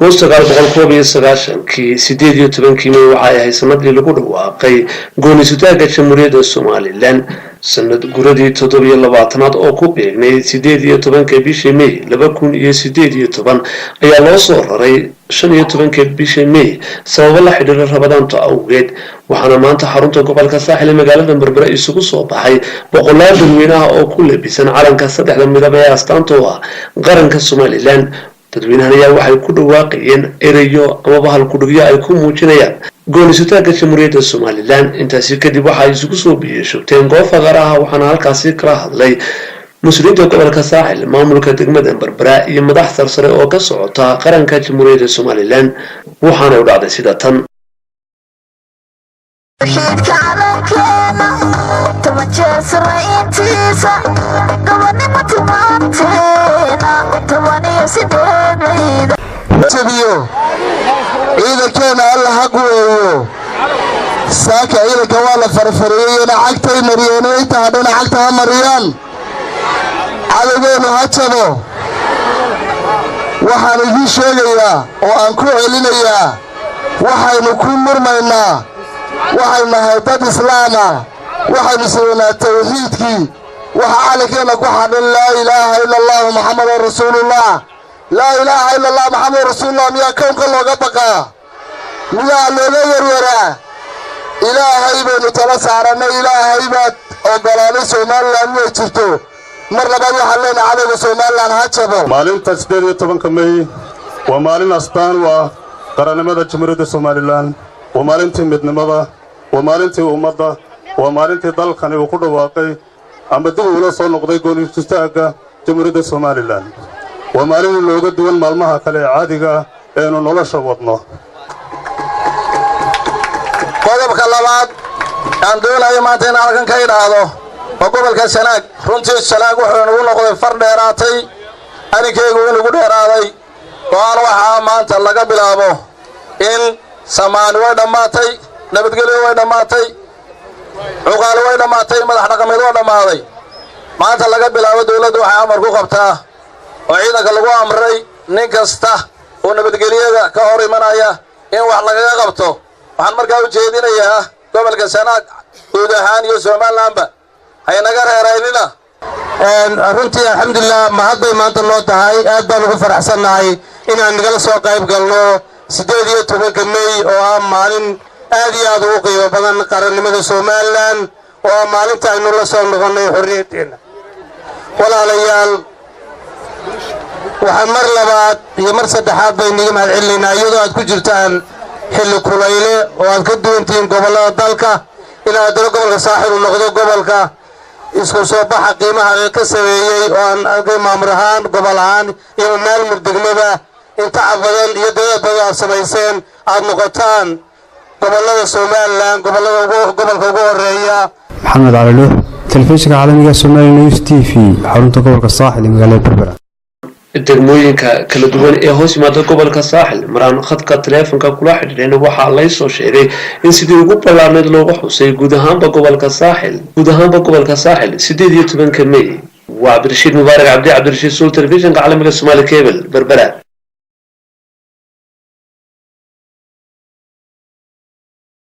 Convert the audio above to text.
1991-kii, 18-kii May waxay ahayd sanadii lagu dhawaaqay goonisutaagga Jamhuuriyadda Somaliland. Sanad guradii 27aad oo ku beegnayd 18-ka bishii May 2018 ayaa loo soo raray 15-ka bisha May sababo la xidhiira Ramadaanta awgeed. Waxaana maanta xarunta gobolka Saaxil ee magaalada Berbera isugu soo baxay boqolaal dadweynaha oo ku labisan calanka saddexda midab ee astaanta u ah qaranka Somaliland. Dadweynahan ayaa waxay ku dhawaaqayeen erayo amaba halkudhigyo ay ku muujinayaan goonisutaagga Jamhuuriyadda Somaliland. Intaasi kadib waxa ay isugu soo biyashogteen goob faqaraha, waxaana halkaasi kala hadlay mas-uuliyiinta gobolka Saaxil, maamulka degmada Berbera iyo madax sarsare oo ka socota qaranka Jamhuuriyadda Somaliland. Waxaanay u dhacday sida tan. Xidka calankeena 10 jeer sarayntiisa, gobonimo tilmaanteena, 18-da. Jabiyo ciidankeena, Alla ha guweeyo. Saaka ciidanka waa la farfariyeyna, cagtay mariyeen, inta hadhana cagta ha mariyaan. Cadowgeenu ha jabo. Waxaan idiin sheegayaa oo aan ku celinayaa, waxaynu ku murmaynaa, waxaynu nahay dad islaama, waxaynu sidaynaa tawxiidkii. Waxa calankeenna ku xadhan "Laa ilaaha ila Allahu Maxamedun rasuulullah". "Laa ilaaha ila Allah Maxamedun rasuulullah" miyaa kownka looga baqaa? Miyaa looga werweraa? Ilaahay baynu tala saarannay, Ilaahay baad oggolaaday Somaliland inay jirto. Mar labaad waxaan leenahay, cadowga Somaliland ha jabo. Maalinta 18-ka Mey waa maalin astaan u ah qarannimada Jamhuuriyadda Somaliland, waa maalintii midnimada, waa maalintii ummadda, waa maalintii dalkani uu ku dhawaaqay ama dib uula soo noqday goonistaagga Jamhuuriyadda Somaliland. Waa maalin looga duwan maalmaha kale ee caadiga ah eenu nolosha wadno. Qodobka labaad aan doonayo maanta in halkan ka idhaahdo waa gobolka Sanaag. Runtii Sanaag wuxuu inagu noqday far dheeraatay, arrinkaygu inagu dheeraaday. Go'aan waxaa maanta laga bilaabo in samaani way dhammaatay, nabadgelyo way dhammaatay, cuqaali way dhammaatay, madax dhaqameed waa dhammaaday. Maanta laga bilaabo dawladdu waxay amar ku qabtaa oo ciidanka lagu amray nin kasta oo nabadgelyada ka hor imanaya in wax lagaga qabto. Waxaan markaa u jeedinayaa gobolka Sanaag guud ahaan iyo Somalilandba, haynaga reeraynina. Runtii alxamdulilah, mahad bay maanta noo tahay. Aad baan ugu faraxsannahay inaan nagala soo qayb galno 18-ka Mey oo ah maalin aad iyo aad ugu qiimo badan qarannimada Somaliland, oo ah maalinta aynu la soo noqonnay xorriyaddeenna. Walaalayaal, waxaan mar labaad iyo mar saddexaad baynu iga mahad celinaynaa, iyadoo aad ku jirtaan xilli kulayle oo aad ka duwantihiin gobollada dalka, inaad haddana gobolka Saaxil uu noqdo gobolka isku soo baxa qiimaha ka sameeyey, oo aan arkay maamul ahaan, gobol ahaan iyo maalmur degmaba in tacab badan iyo dadaal badan aad samayseen, aad noqotaan gobollada Somaliland gobolka ugu horeeya. Maxamed Cali Nuux, telefishinka caalamiga Somali News TV, xarunta gobolka Saaxil ee magaalada Berbera. Degmooyinka kala duwan ee hoos yimaada gobolka Saaxil maraan khadka taleefonka kula xidhiidhayna, waxaa laysoo sheegay in sidii ugu ballaarneyd looga xusay guud ahaanba gobolka Saaxil 18-ka May. Waa Cabdirashiid Mubaarak Cabdi, Cabdirashiid Suul, telefishinka caalamiga Somaali Cable, Berbera.